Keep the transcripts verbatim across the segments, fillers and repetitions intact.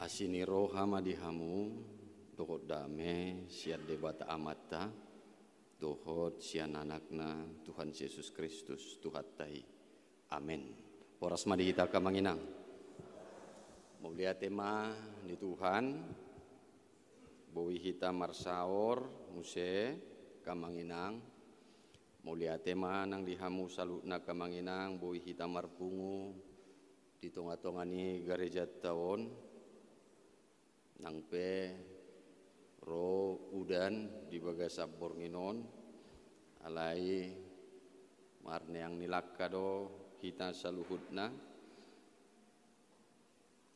Asi ni roha ma di hamu, dohot dame sian Debata Amanta, dohot sian Anakna Tuhan Jesus Kristus Tuhanta i. Amen. Horas ma di hita angka amang inang. Mauliate ma di Tuhan, boi hita marsaor muse angka amang inang. Mauliate ma nang di hamu saluhutna angka amang inang, boi hita marpungu di tonga-tonga ni garejanta on. Nang pe ro udan di bagasan borngin on, alai marneang ni langka do hita saluhutna.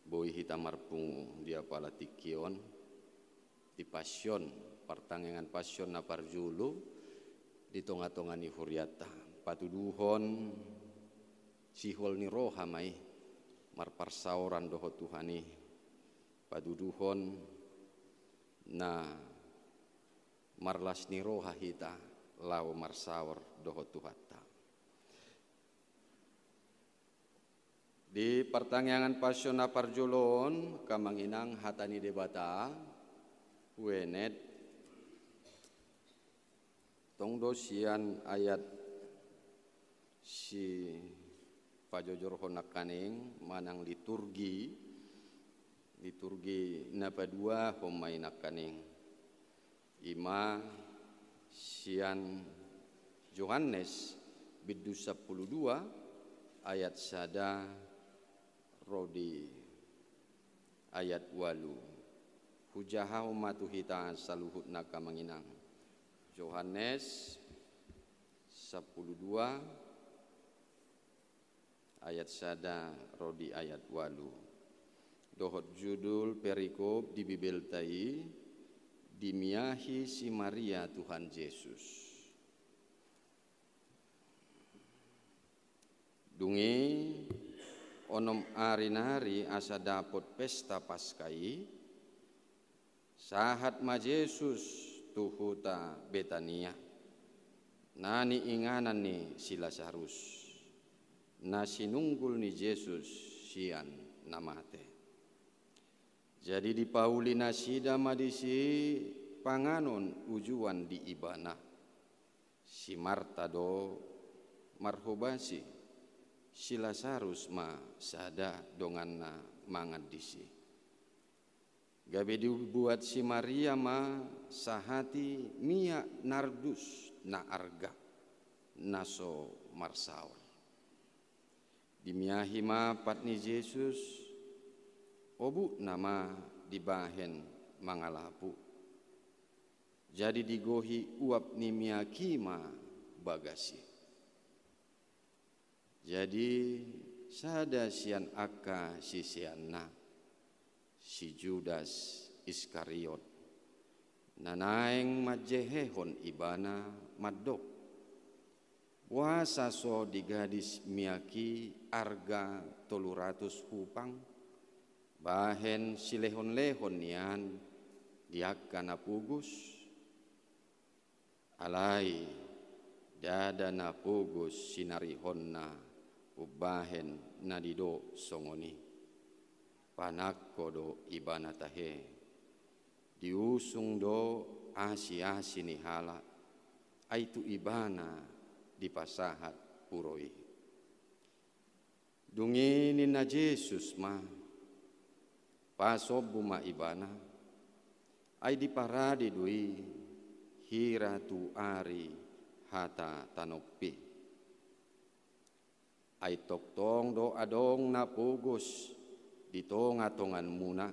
Boi hita marpungu di apala tingki on, di Passion, partangiangan Passion na parjolo di tonga-tonga ni hurianta. Patuduhon sihol ni roha ma i marparsaoran dohot Tuhan i. Patuduhon na marlas ni roha hita laho marsaor dohot Tuhanta. Di partangiangan Passion na parjolo on, angka amang inang, hata ni Debata, huenet, tong do sian ayat sipajojorhon nangkaning manang liturgi, liturgi na paduahon ma i nangkaning. I ma sian Johannes bindu sampulu dua ayat sada ro di ayat ualu. Hujahahon ma tu hita saluhutna angka amang inang. Johannes sampulu dua ayat sada ro di ayat ualu. Dohot judul perikop di Bibelta i, Dimiahi si Maria Tuhan Jesus. Dung i, onom ari nari asa dapot pesta Paska i, sahat ma Jesus tu huta Betania, na niinganan ni si Lasarus, na sinunggul ni Jesus sian na mate. Jadi dipauli nasida ma disi panganon ujuan di Ibana. Si Marta do marhobasi, si Lasarus ma sada donganna mangan disi. Gabe dibuat si Maria ma sahati miak nardus na arga, na so marsaor. Dimiahi ma pat ni Jesus, obukna ma dibahen mangalapu. Jadi digohi uap ni miak i ma bagas i. Jadi sada sian angka siseanna, si Judas Iskariot, na naeng manjehehon Ibana, mandok: Boasa so digadis miak i arga tolu ratus hupang, bahen silehon-lehon nian di angka na pogos? Alai ndada na pogos sinarihonna umbahen na didok songon i. Panangko do Ibana tahe. Diusung do asi-asi ni halak, ai tu Ibana dipasahat huro i. Dung i ninna Jesus ma: Pasombu ma Ibana, ai diparade do i hira tu ari hata tanompi. Ai tongtong do adong na pogos di tonga-tonganmuna,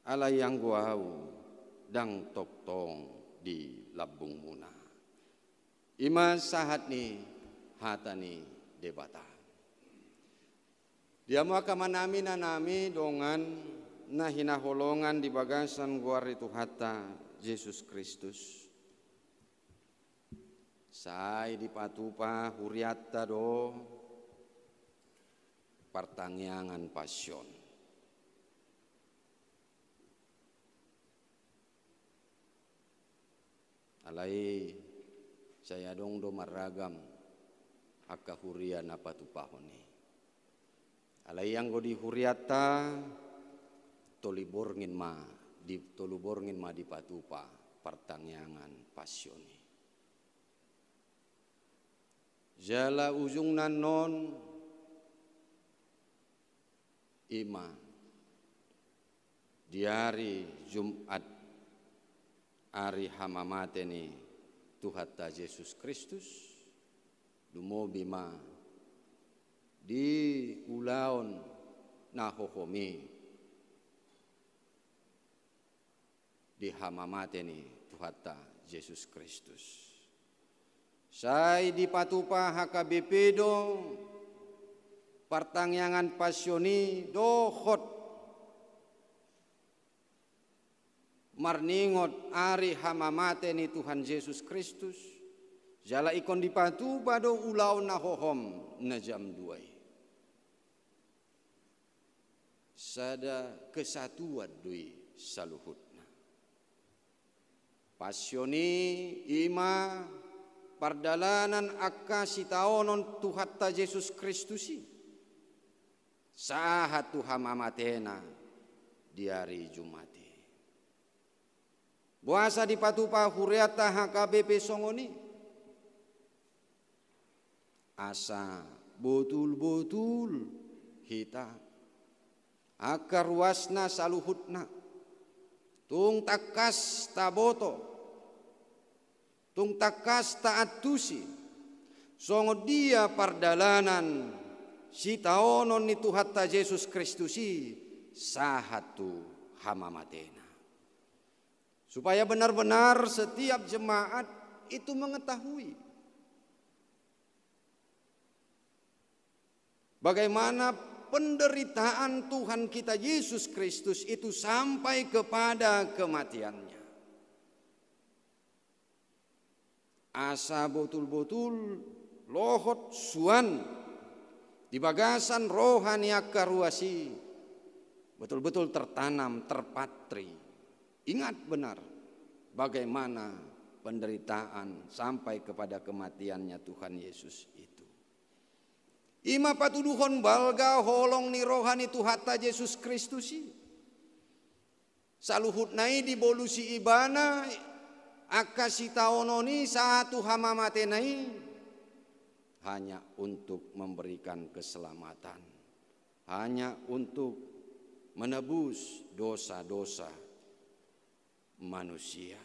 alai anggo Ahu ndang tongtong di lambungmuna. I ma sahat ni hata ni Debata. Di hamu angka amanami, inanami, dongan na hinaholongan di bagasan goar ni Tuhanta Jesus Kristus. Sai dipatupa hurianta do partangiangan Passion. Alai sai adong do marragam angka huria na patupahon i. Alai anggo di hurianta, Tolu borngin ma di, tolu borngin ma dipatupa partangiangan passion i. Jala ujungna annon i ma di ari Jumat, ari hamamate ni Tuhanta Jesus Kristus, lumobi ma di ulaon na hohom i di hamamate ni Tuhanta Jesus Kristus. Sai dipatupa H K B P do partangiangan passion i dohot marningot ari hamamate ni Tuhan Jesus Kristus, jala ingkon dipatupa do ulaon na hohom na jam dua i. Sada kesatuan do i saluhutna. Passion i i ma pardalanan angka sitaonon Tuhanta Jesus Kristus i sahat tu hamamatena di ari Jumat i. Boasa dipatupa hurianta H K B P songon i? Asa botul-botul hita, angka ruasna saluhutna, tung tangkas taboto, tung tangkas taantusi songon dia pardalanan sitaonon ni Tuhanta Jesus Kristus i sahat tu hamamatena. Supaya benar-benar setiap jemaat itu mengetahui bagaimana penderitaan Tuhan kita Yesus Kristus itu sampai kepada kematiannya. Asa botul-botul lohot suan di bagasan roha ni angka ruas i, betul-betul tertanam, terpatri. Ingat benar bagaimana penderitaan sampai kepada kematiannya Tuhan Yesus itu. I ma patuduhon balga holong ni roha ni Tuhanta Jesus Kristus i. Saluhutna i dibolusi Ibana, angka sitaonon i sahat tu hamamatena i, hanya untuk memberikan keselamatan, hanya untuk menebus dosa-dosa manusia.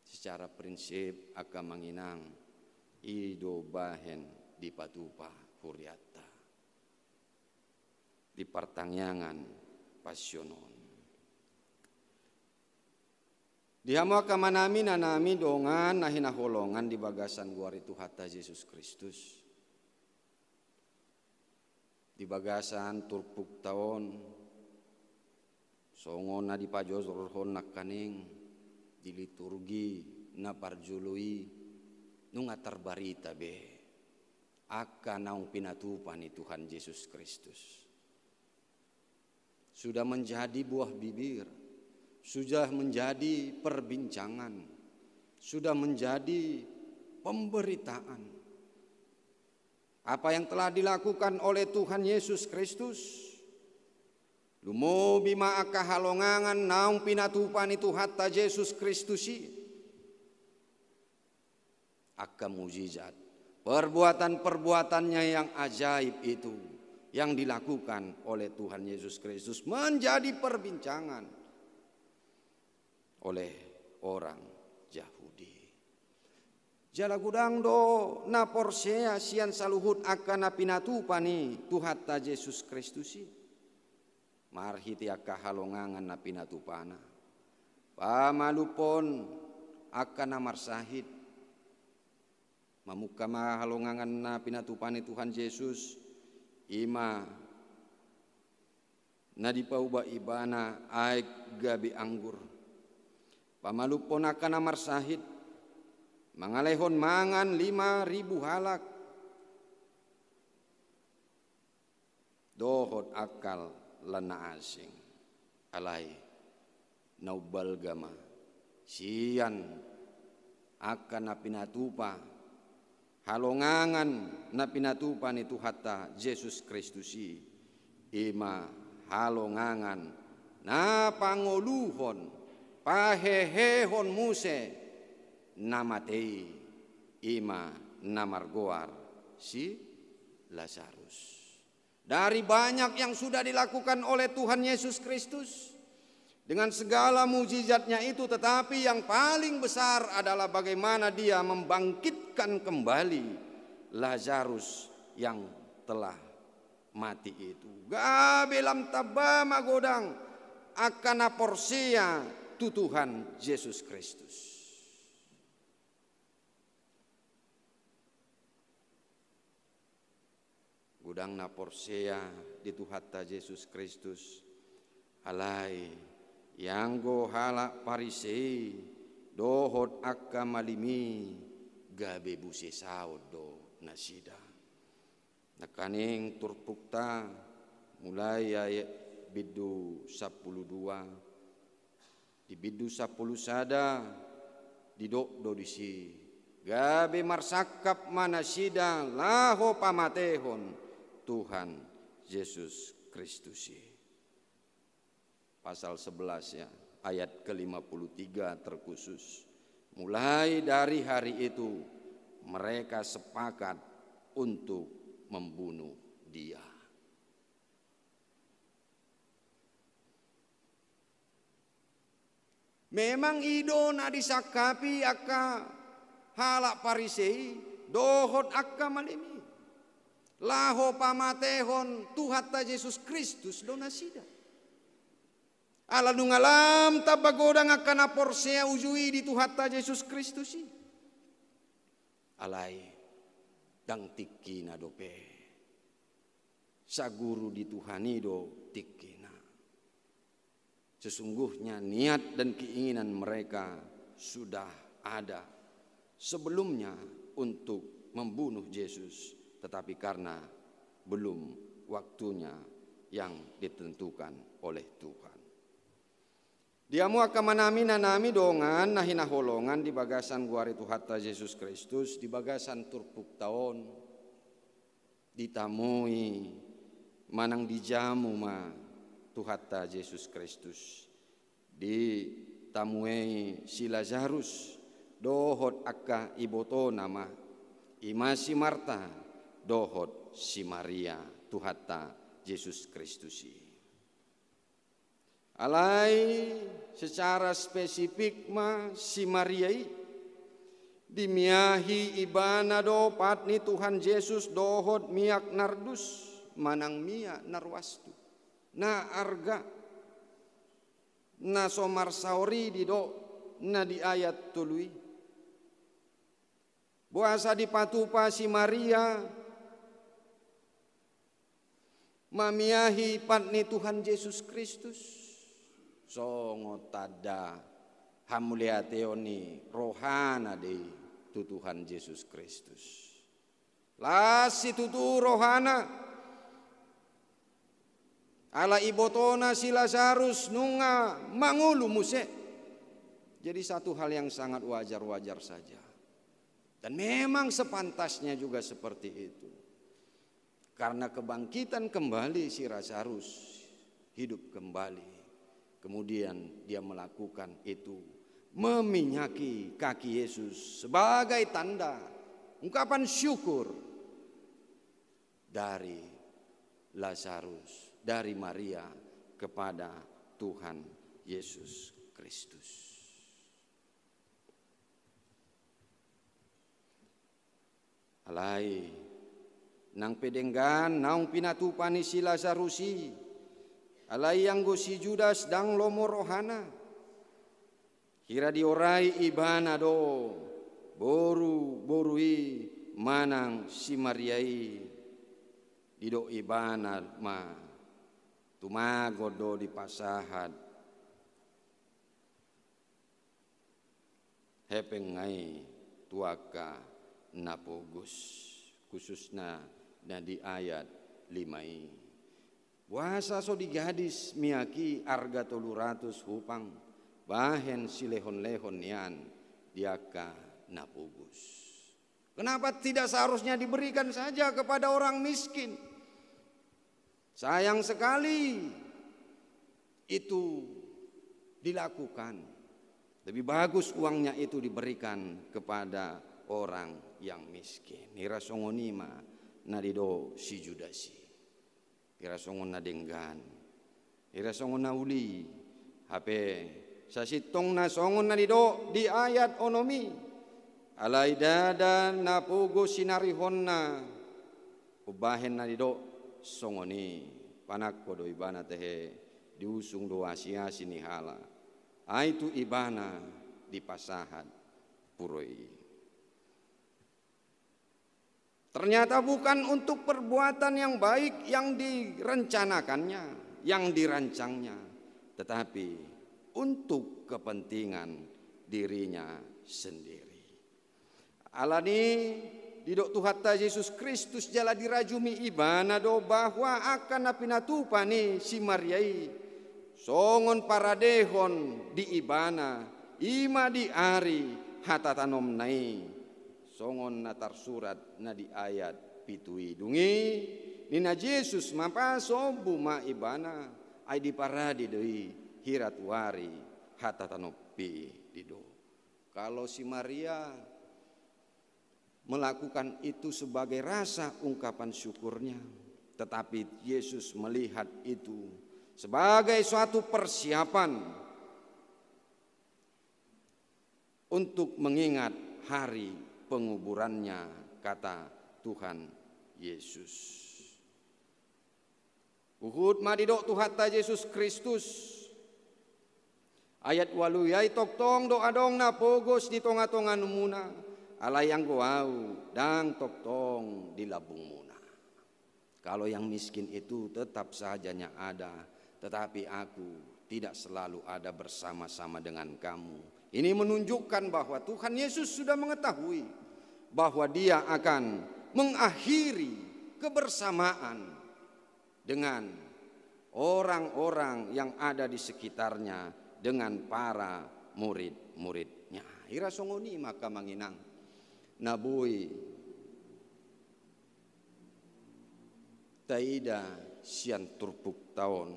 Secara prinsip, angka amang inang, i do bahen dipatupa hurianta di partangiangan passion on. Di hamu angka amanami, inanami, dongan na hinaholongan di bagasan goar ni Tuhanta Jesus Kristus. Di bagasan turpukta on, songon na dipajojorhon nangkaning di liturgi na parjolo i, nunga tarbarita be angka naung pinatupa ni Tuhan Jesus Kristus. Sudah menjadi buah bibir, sudah menjadi perbincangan, sudah menjadi pemberitaan. Apa yang telah dilakukan oleh Tuhan Yesus Kristus, lumobi ma angka halongangan naung pinatupa ni Tuhanta Jesus Kristus i. Angka mujizat, perbuatan-perbuatannya yang ajaib itu yang dilakukan oleh Tuhan Yesus Kristus menjadi perbincangan oleh orang Yahudi. Jala godang do na porsea sian saluhut angka na pinatupa ni Tuhanta Jesus Kristus i. Marhite angka halongangan na pinatupana. Pamalumhon angka na marsahit. Mamungka ma halongangan na pinatupa ni Tuhan Jesus, i ma na dipauba Ibana aek gabe anggur. Pamalumhon angka na marsahit, mangalehon mangan lima ribu halak. Dohot angka lan na asing. Alai na umbalga ma sian angka na pinatupa, halongangan na pinatupa ni Tuhanta Jesus Kristus i, i ma halongangan na pangoluhon, pahehehon muse na mate i, i ma na margoar si Lazarus. Dari banyak yang sudah dilakukan oleh Tuhan Yesus Kristus, dengan segala mujizatnya itu, tetapi yang paling besar adalah bagaimana Dia membangkitkan kembali Lazarus yang telah mati itu. Gabe lam tamba ma godang angka na porsea tu Tuhan Yesus Kristus. Godang na porsea di Tuhanta Jesus Kristus, alai ianggo halak Parisei dohot angka malim i gabe busesaon do nasida. Nangkaning turpukta mulai ayat bindu sampulu dua, di bindu sampulu sada didok do disi, gabe marsangkap ma nasida laho pamatehon Tuhan Jesus Kristus i. Pasal sebelas ya, ayat ke lima puluh tiga terkhusus. Mulai dari hari itu mereka sepakat untuk membunuh Dia. Memang i do na disangkapi angka halak Parisei dohot angka malim i. Laho pamatehon Tuhanta Jesus Kristus do nasida. Ala nunga lam tamba godang angka na porsea uju i di Tuhanta Jesus Kristus i. Alai ndang tingkina dope. Saguru di Tuhan i do tingkina. Sesungguhnya niat dan keinginan mereka sudah ada sebelumnya untuk membunuh Yesus, tetapi karena belum waktunya yang ditentukan oleh Tuhan. Di hamu angka amanami, inanami, dongan na hinaholongan di bagasan goar ni Tuhanta Jesus Kristus, di bagasan turpukta on, ditamui manang dijamu ma Tuhanta Jesus Kristus. Ditamuei si Lazarus dohot angka ibotona ma, i ma si Marta dohot si Maria, Tuhanta Jesus Kristus i. Alai secara spesifik ma si Maria i, dimiahi ibana do pat ni Tuhan Jesus dohot miak nardus manang miak narwastu, na arga, na so marsaor i didok na di ayat tolu i. Boasa dipatupa si Maria mamiahi pat ni Tuhan Jesus Kristus? Songon tanda hamuliateon ni rohana do i tu Tuhan Jesus Kristus. Las situtu rohana. Ala ibotona si Lazarus nunga mangolu muse. Jadi satu hal yang sangat wajar-wajar saja. Dan memang sepantasnya juga seperti itu. Karena kebangkitan kembali si Lazarus, hidup kembali. Kemudian dia melakukan itu, meminyaki kaki Yesus sebagai tanda ungkapan syukur dari Lazarus, dari Maria kepada Tuhan Yesus Kristus. Alai, nang pe denggan naung pinatupa ni si Lazarus i, alai anggo si Judas ndang lomo rohana. Hira diorai ibana do boru, boru i manang si Maria i, didok ibana ma, tumagon do dipasahat hepengna i tu angka na pogos, khususna na di ayat lima i. Boasa so digadis miak i arga tolu ratus hupang bahen silehon-lehon nian di angka na pogos? Kenapa tidak seharusnya diberikan saja kepada orang miskin? Sayang sekali, itu dilakukan. Lebih bagus uangnya itu diberikan kepada orang yang miskin. Hira songon i ma na didok si Judas i. Hira songon na denggan, hira songon na uli. Hape sasintongna songon na didok di ayat onom i, alai ndada na pogos sinarihonna. Umbahen na didok songon i, panangko do ibana tehe diusung do asiasi ni halak. Ai tu ibana dipasahat puro i. Ternyata bukan untuk perbuatan yang baik yang direncanakannya, yang dirancangnya, tetapi untuk kepentingan dirinya sendiri. Alani didok Tuhanta Jesus Kristus jala dirajumi ibana do bahwa angka na pinatupa ni si Maria i songon paradehon di ibana, i ma di ari hatatanomna i, songon na tarsurat na di ayat pitu i. Dung i ninna Jesus ma, pasombu ma ibana, ai diparade do i hira tu ari hatatanompi. Didok, kalau si Maria melakukan itu sebagai rasa ungkapan syukurnya, tetapi Yesus melihat itu sebagai suatu persiapan untuk mengingat hari penguburannya, kata Tuhan Yesus. Huhut ma didok Tuhanta Jesus Kristus, ayat ualu i, ai tongtong do adong na pogos di tongatongamuna, alai anggo Ahu ndang tongtong di lambungmuna. Kalau yang miskin itu tetap saja ada, tetapi Aku tidak selalu ada bersama-sama dengan kamu. Ini menunjukkan bahwa Tuhan Yesus sudah mengetahui bahwa Dia akan mengakhiri kebersamaan dengan orang-orang yang ada di sekitarnya, dengan para murid-muridnya. Hira songon i ma, angka amang inang, na boi taida sian turpukta on.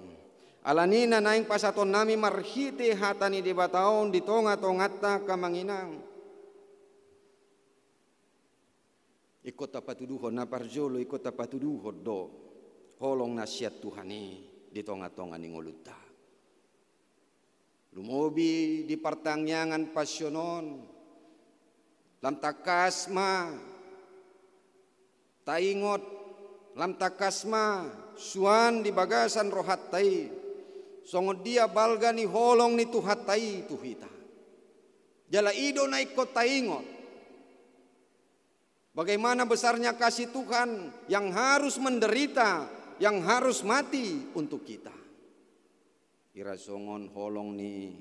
Alani i na naeng pasahatonnami marhite hata ni Debata on di tongatonganta, angka amang inang, ingkon tapatuduhon, na parjolo ingkon tapatuduhon do holong na sian Tuhan i di tongatonga ni ngolunta. Lumobi di partangiangan Passion on, lam tangkas ma taingot, lam tangkas ma suan di bagasan rohanta i, songon dia balga ni holong ni Tuhanta i tu hita. Jala i do na ingkon taingot, bagaimana besarnya kasih Tuhan yang harus menderita, yang harus mati untuk kita. Hira songon holong ni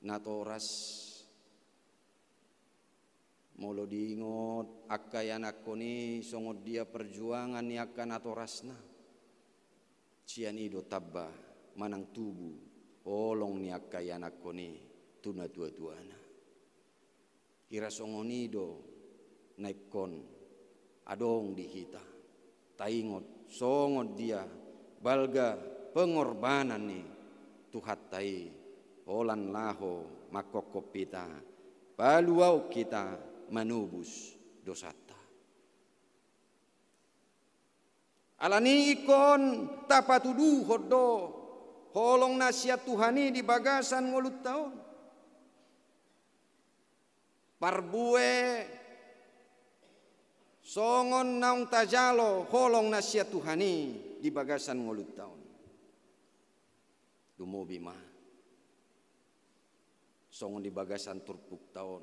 natoras. Molo diingot angka ianakhon i, songon dia perjuangan ni angka natorasna, sian i do tamba manang tubu holong ni angka ianakhon i tu natuatuana. Hira songon i do na ingkon adong di hita, taingot songon dia balga pengorbanan ni Tuhanta i, holan laho mangkophop hita, paluahon hita, manobus dosanta. Alani i ingkon tapatuduhon do holong na sian Tuhan i di bagasan ngolunta on. Parbue songon naung tajalo holong na sian Tuhan i di bagasan ngolunta on. Lumobi ma songon di bagasan turpukta on,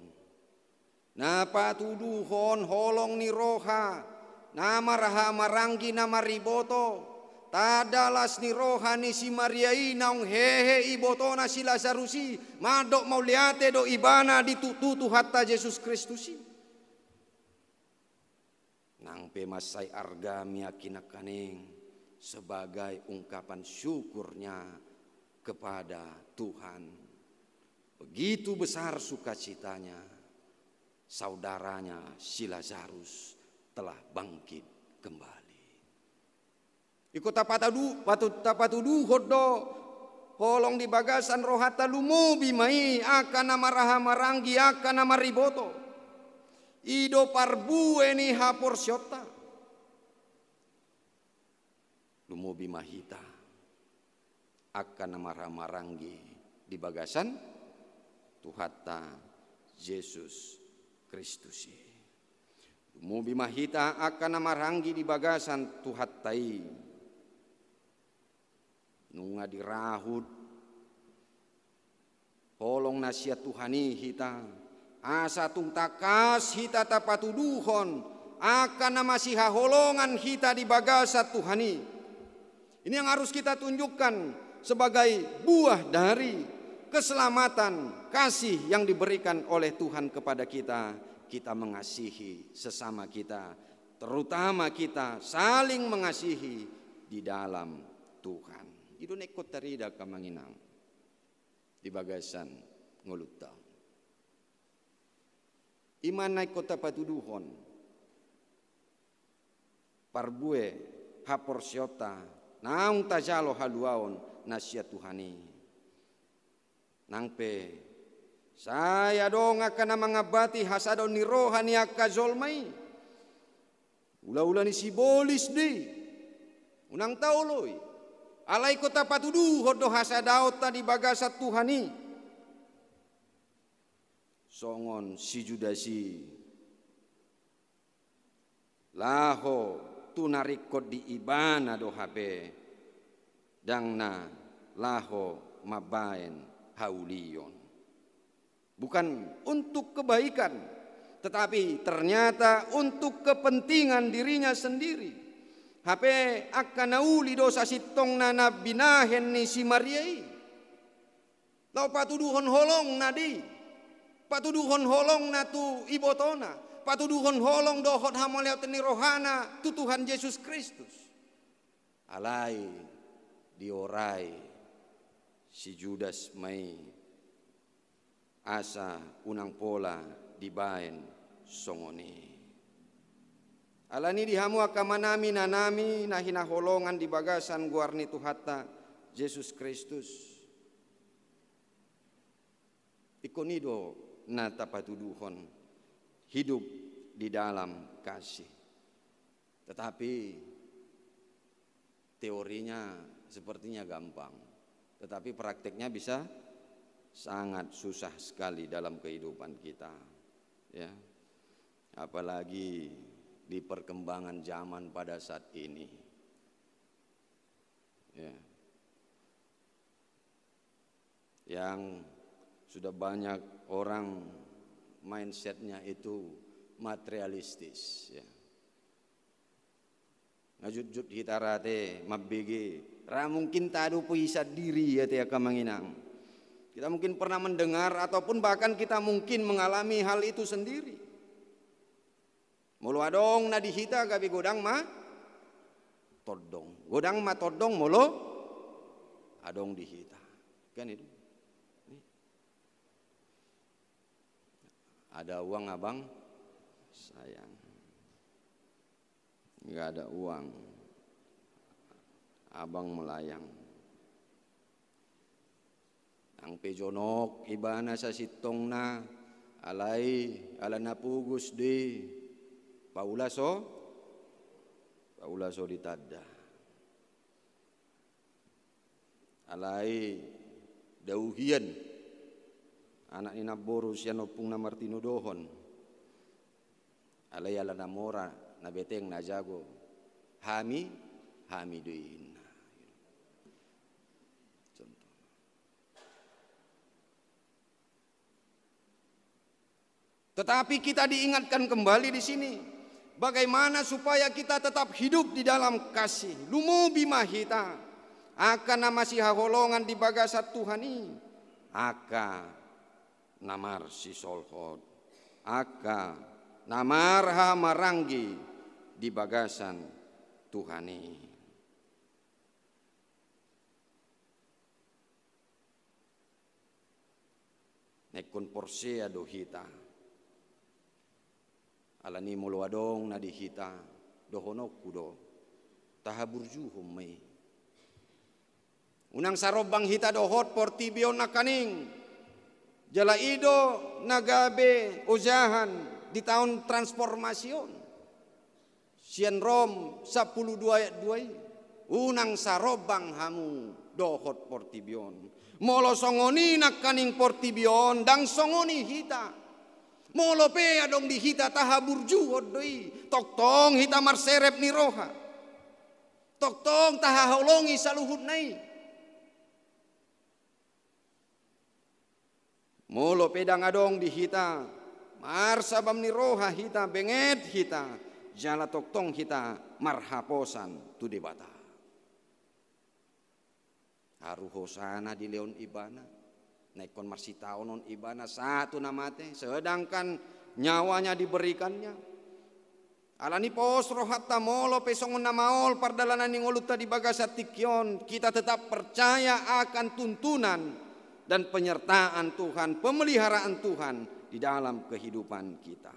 na patuduhon holong ni roha, na marhahamaranggi, na mariboto, tanda las ni roha ni si Maria i naung hehe ibotona si Lazarus i, mandok mauliate do ibana di tu, tu Tuhanta Jesus Kristus i. Nang pe mansai arga miak i nangkaning sebagai ungkapan syukurnya kepada Tuhan. Begitu besar sukacitanya, saudaranya si Lazarus telah bangkit kembali. Ingkon tapatudu, patu, tapatuduhon do holong di bagasan rohanta, lumobi ma i angka na marhahamaranggi, angka na mariboto. I do parbue ni haporseaonta. Lumobi ma hita angka na marhahamaranggi di bagasan Tuhanta Jesus Kristus i. Lumobi ma hita angka na marhahamaranggi di bagasan Tuhanta i. Nunga dirahut holong na sian Tuhan i hita, asa tung tangkas hita tapatuduhon angka na masihaholongan hita di bagasan Tuhan i. Ini yang harus kita tunjukkan sebagai buah dari keselamatan, kasih yang diberikan oleh Tuhan kepada kita. Kita mengasihi sesama kita, terutama kita saling mengasihi di dalam Tuhan. I do na ingkon tarida, angka amang inang, di bagasan ngolunta. I ma na ingkon tapatuduhon parbue haporseaonta naung tajalo haluaon na sian Tuhan i. Nang pe sai adong angka na mangambati hasadaon ni roha ni angka jolma i. Hulahula ni sibolis do i. Unang taoloi. Alai ingkon tapatuduhon do hasadaonta di bagasan Tuhan i. Songon si Judas i, laho tu na ringkot di ibana do hape, ndang na laho mambaen haulion. Bukan untuk kebaikan, tetapi ternyata untuk kepentingan dirinya sendiri. Hape angka na uli do sasintongna na binahen ni si Maria i. Laho patuduhon holongna di, patuduhon holongna tu ibotona, patuduhon holong dohot hamauliateon ni rohana tu Tuhan Jesus Kristus. Alai diorai si Judas ma i, asa unang pola dibaen songon i. Alani i di hamu angka amanami, inanami na hinaholongan di bagasan goar ni Tuhanta Jesus Kristus, ingkon i do na tapatuduhon hidup di dalam kasih. Tetapi teorinya sepertinya gampang, tetapi prakteknya bisa sangat susah sekali dalam kehidupan kita, ya. Apalagi di perkembangan zaman pada saat ini. Ya. Yang sudah banyak orang mindsetnya itu materialistis, ya. Nga jutjut hita ra ate mambege, ra mungkin tadok i sandiri ate, angka amang inang. Kita mungkin pernah mendengar ataupun bahkan kita mungkin mengalami hal itu sendiri. Molo adong na di hita gabe godang ma tondong. Godang ma tondong molo adong di hita. Kan itu. Ada uang abang sayang. Nggak ada uang abang melayang. Nang pe jonok ibana sasintongna, alai ala na pogos do i, paula so, paula so ditanda. Alai dauhian anak ni namboru sian ompung na martinodohon. Alai ala na mora, na beteng, na jago, hami, hami do i, ninna. Contoh. Tetapi kita diingatkan kembali di sini, bagaimana supaya kita tetap hidup di dalam kasih. Lumobi ma hita angka na masihaholongan di bagasan Tuhan i, angka na marsisolhot, angka na marhahamaranggi di bagasan Tuhan i. Na ingkon porsea do hita. Alani molo adong na di hita, dohononku do, tahaburjuhon ma i. Unang sarombang hita dohot portibi on nangkaning. Jala i do na gabe ojahan di taon transformasi on. Sian Rom sampulu dua ayat dua i, unang sarombang hamu dohot portibi on. Molo songon i nangkaning portibi on, ndang songon i hita. Molo pe adong di hita tahaburjuhon do i, tongtong hita marserep ni roha. Tongtong tahaholongi saluhutna i. Molo pe ndang adong di hita, marsabam ni roha hita, benget hita, jala tongtong hita marhaposan tu Debata. Haru hosana dilehon ibana, na ingkon marsitaonon ibana sahat tu na mate, sedangkan nyawanya diberikannya. Alani pos rohanta molo pe songon na maol pardalanan ni ngolunta di bagasan tingki on, kita tetap percaya akan tuntunan dan penyertaan Tuhan, pemeliharaan Tuhan di dalam kehidupan kita.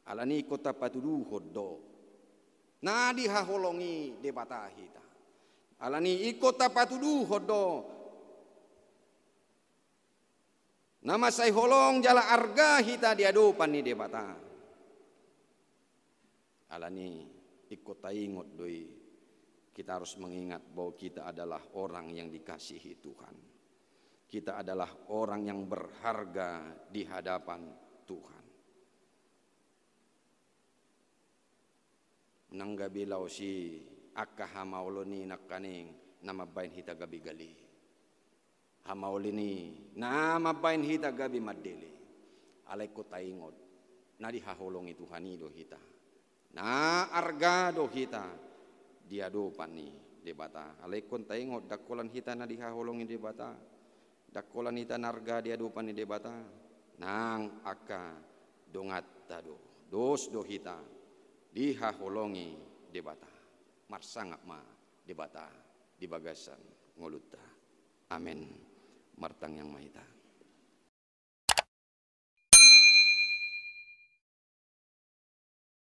Alani ingkon tapatuduhon do na dihaholongi Debata hita. Alani ingkon tapatuduhon do na mansai holong jala arga hita di adopan ni Debata. Alani ingkon taingot do i, kita harus mengingat bahwa kita adalah orang yang dikasihi Tuhan. Kita adalah orang yang berharga di hadapan Tuhan. Unang gabe laos i angka hamaolon i nangkaning na mambahen hita gabe gale. Hamaolon i na mambahen hita gabe mandele. Alai ingkon taingot, na dihaholongi Tuhan i do hita. Na arga do hita di adopan ni Debata. Alai ingkon taingot, ndang holan hita na dihaholongi Debata. Ndang holan hita na arga di adopan ni Debata, nang angka donganta do. Dos do hita dihaholongi Debata. Marsangap ma Debata di bagasan ngolunta. Amen. Martangiang ma hita.